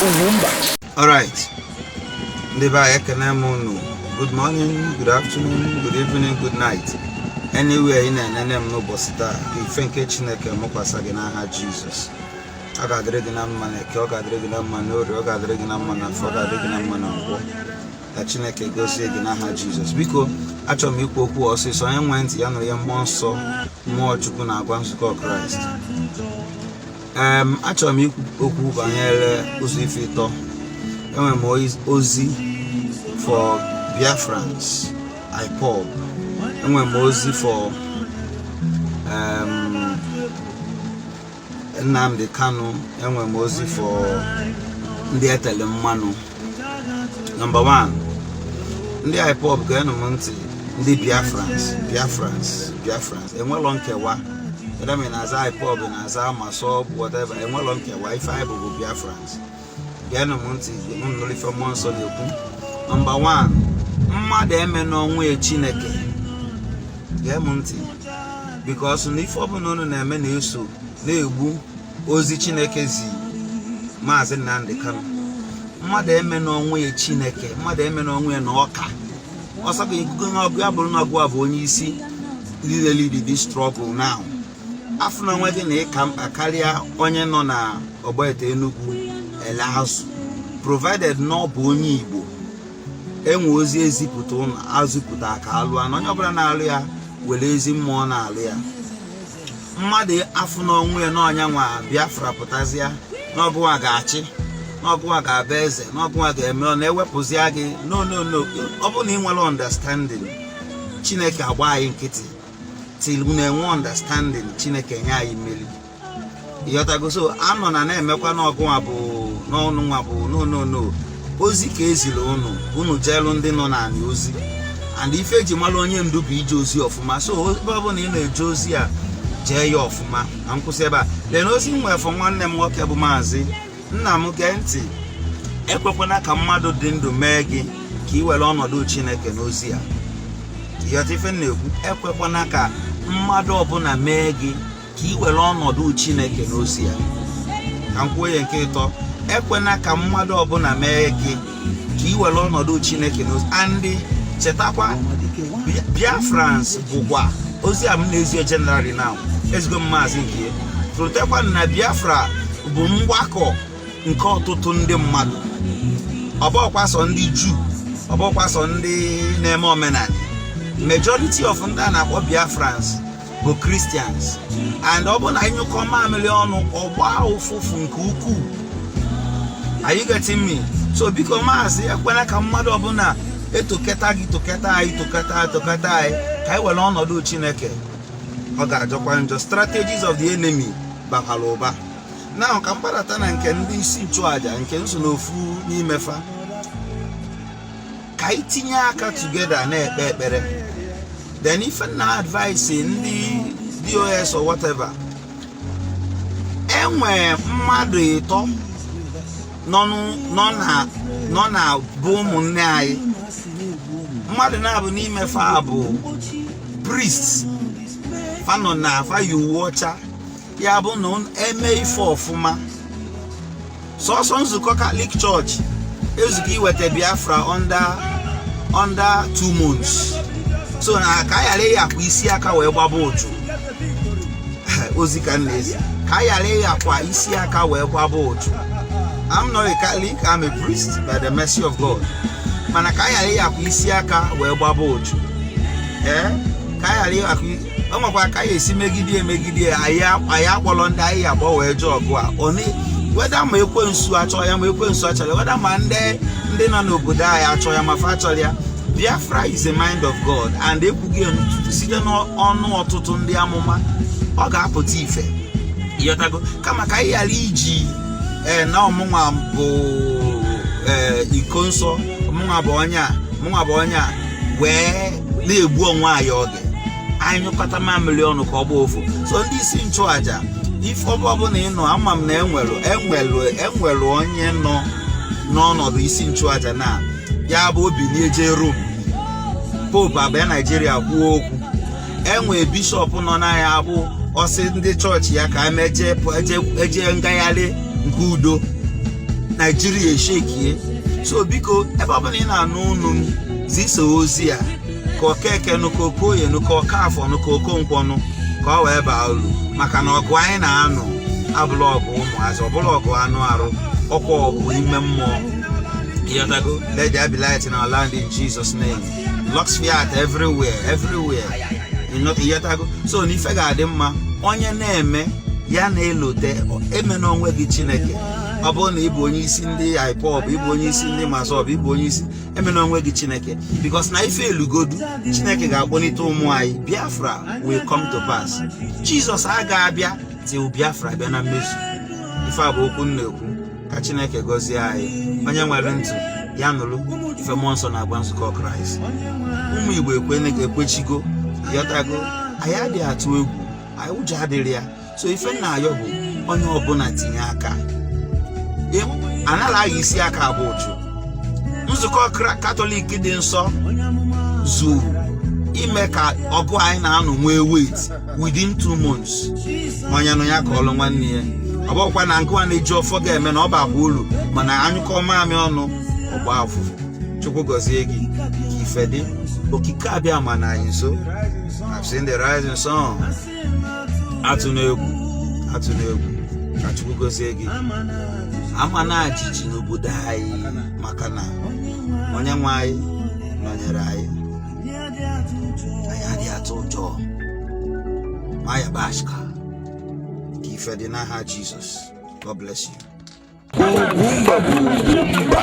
Ugwumba. Alright. Ndị be anyị, ekene m unu. Good morning, good afternoon, good evening, good night. Anywhere ị na-enene m n'ụbọchị taa, ka ife nke Chineke mụkwasa gị n'aha Jizọs. Ọ ga-adịrị gị na mma na Eke, ọ ga-adịrị gị na mma n'Orie, ọ ga-adịrị gị na mma na Afọ, ọ ga-adịrị gị na mma na Nkwọ. Ka Chineke gozie gị n'aha Jizọs. Biko, achọrọ m ikwu okwu ọsịsọ. Onye nwee ntị ya nụrụ ya. Mmụọ Nsọ, Mmụọ Chukwu na-agwa nzukọ Kraịst. Achọrọ m ikwu okwu banyere ụzọ ife ịtọ. Enwere m ozi for Biafrans, IPOB. Enwere m ozi for Nnamdi Kanu. Enwere m ozi for ndị etele mmanụ. Number 1, ndị IPOB, geenụ m ntị. Ndị Biafrans, Biafrans, Biafrans, enwelọ nkewa. Whether ma ị na-aza IPOB, na-aza MASSOB, whatever, enwelọ nkewa. Ife anyị bụ Biafrans. Geenụ m ntị, m nụrụ ife Mmụọ Nsọ na-ekwu. Number 1, mmadụ eme n'ọnwa ya Chineke. Gee m ntị, because na ife ọbụla unu na-eme na-eso na-egbu ozi Chineke zi Maazị Nnamdi Kanu. Mmadụ eme n'ọnwa ya Chineke, mmadụ eme n'ọnwa ya na ọka ọsọ gị n'ọgụ ya bụrụ na ọgụ a bụ onye isi lead this struggle now. Afọ na onwe gị na ịka mkpa karịa onye nọ na Ọgbaete, Enugu ele azụ, provided na ọ bụ onye Igbo. Enwe ozi ezipụta ụnụ azụpụta ka alụa na onye ọbụla na-alụ ya were ezi mmụọ na-alụ ya. Mmadụ afọ n'ọnwụ ya n'ọnya nwa Biafra pụtazịa, n'ọgụwa ga-achị, n'ọgụwa ga-abụ eze, n'ọgụwa ga-eme, ọ na-ewepụzịa gị. No, no, no. Ọ bụrụ na ị nwere understanding, Chineke agba anyị nkịtị till na-enwe understanding. Chineke nye anyị mmeri, ịghọtago? So anọ na na-emekwa n'ọgụnwa bụ n'ọnụ nwa bụ no, no, no. Ozi ka eziri unu, unu jeelu ndị nọ n'anị ozi. And ife eji mara onye ndu bụ ije ozi ọfụma. So ebe ọ bụla ị na-eje ozi a, jee ya ọfụma. Na nkwụsị ebe a, lee na ozi nwefọ. Nwanne m nwoke bụ Maazị nna m, gee ntị. Ekwekwana ka mmadụ dị ndụ mee gị ka ị were ọnọdụ Chineke n'ozi a. Ịghọta ife m na-ekwu? Ekwekwana ka mmadụ ọbụla mee gị ka ị were ọnọdụ Chineke n'ozi a. Ka m kwuo ya nke ịtọ: ekwena ka mmadụ ọbụla mee gị ka ị were ọnọdụ Chineke n'ozi. Andị chetakwa, Biafrans bụkwa ozi a m na-ezi generally now. Ezigbo m maazị nke ya tụrụtekwa na Biafra bụ mgbakọ nke ọtụtụ ndị mmadụ. Ọbọkwa sọ ndị Juu, ọbọkwa sọ ndị na-eme omenala. Majority of ndị a na-akpọ Biafrans bụ Christians, and ọ bụ na anyị nyụkọ mamịrị ọnụ, ọgba ụfụfụ nke ukwuu. Are you getting me? So biko, maazị, ekwela ka mmadụ ọbụla etoketa gị, toketa anyị, toketa, toketa anyị ka anyị were ọnọdụ Chineke. Ọ ga-ajọkwa njọ. Strategies of the enemy bakwara ụba na ka mkparata na nke ndị isi nchụaja nke nso n'ofu n'ime fa. Ka anyị tinye aka together na-ekpe ekpere. Then ife na advice ndị DOS or whatever, enwe mmadụ ịtọ nọ na bụ ụmụnne anyị. Mmadụ na-abụ n'ime fa bụ priest, fa nọ na fa yi uwe ọcha. Ya bụ na eme ife ọfụma, sọsọ nzukọ Catholic Church ezukọ iweta Biafra under 2 months. So na ka a ghara ịyakwa isi aka wee gbaba ụchụ. Ozi ka m na-ezi, ka a ghara ịyakwa isi aka wee gbaba ụchụ. I'm not a Catholic, I'm a priest by the mercy of God. Mana ka a ghara ịyakwa isi aka wee gbaba ụchụ. Ee, ka a ghara ịyakwa. O nwekwa ka anyị esi megide emegide anyị. Anyị akpọrọ ndị anyị agba wee jee ọgụ a. Weda ma ekwensu achọ ya, ma ekwensu achọrọ ya, weda ma ndị nọ n'obodo anyị achọ ya, ma fa achọrọ ya, Biafra is a mind of God, and ekwughị site n'ọnụ ọtụtụ ndị amụma, ọ ga-apụta ife. Ịghọtago? Kama ka anyị ghara iji ee na ọmụnwa bụ ee iko nsọ, ọmụnwa bụ onye a, mụnwa bụ onye a, wee na-egbu onwe anyị oge anyị nyụkọta mamịrị ọnụ ka ọ gbaa ofu. So ndị isi nchụaja, ife ọbụla ị nọ, ama m na enwelu onye nọ n'ọnọdụ isi nchụaja na ya bụ obi na-eje Rome, Pope abịa Naijiria kwuo okwu. Enwe bishọp nọ na ya bụ ọsị ndị chọọchị ya ka emeje eje ngagharị nke udo. Naijiria eshekie. So biko, ebe ọbụla ị na-anụ unu m, zisa ozi a ka Okeke nụ, ka Okoye nụ, ka Okafọ nụ, ka Okonkwo nụ, ka ọ wee baa uru, maka na ọgụ anyị na-anụ abụla ọgụ ụmụazị, ọbụla ọgụ anụ arụ, ọkwa ọgụ ime mmụọ. Ịghọtago? Let there be light in our land in Jesus' name. Lux fiat everywhere, everywhere. Ịghọtago? So na ife ga-adị mma. Onye na-eme ya na-elote eme n'onwe gị Chineke. Ọ bụrụ na ị bụ onye isi ndị IPOB, ịbụ onye isi ndị MASSOB, ịbụ onye isi, eme n'onwe gị Chineke, because na ife elugodu, Chineke ga-akpọlite ụmụ anyị. Biafra will come to pass. Jesus agaghị abịa till Biafra bịa na mmezu. Ife a bụ okwu m na-ekwu. Ka Chineke gọzie anyị. Onye nwere ntị ya nụrụ ife Mmụọ Nsọ na-agba nzukọ Kraịst. Ụmụ Igbo ekwechigo. Ịghọtago? Anyị adịghị atụ egwu anyị, ụjọ adịrị ya. So ife nna ayọ bụ onye ọbụla tinye aka. Anaghị agha isi aka abụ ụchụ. Nzukọ Katọlik dị nsọ zuru ime ka ọgụ anyị na-anọ nwee weight within 2 months. Onye nụ ya ka ọlụ nwanne ya. Ọ bụkwa na nkụwa na-eji ọfọ ga-eme na ọ bakwa uru, mana anyụkọ mamị ọnụ ọgba afụfụ. Chukwu gọzie gị ka ife dị. Okike abịa ma na anyị nso. I've seen the rising sun. Atụ n'egwu, atụ n'egwu. Ka Chukwu gọzie gị. Ama na jijiji n'obodo anyị, maka na onye nwe anyị nọnyere anyị. Anyị adịghị atụ ụjọ. Maya bashka ka ife dị n'aha Jizọs. God bless you. Ugwumba bụ Ugwumba.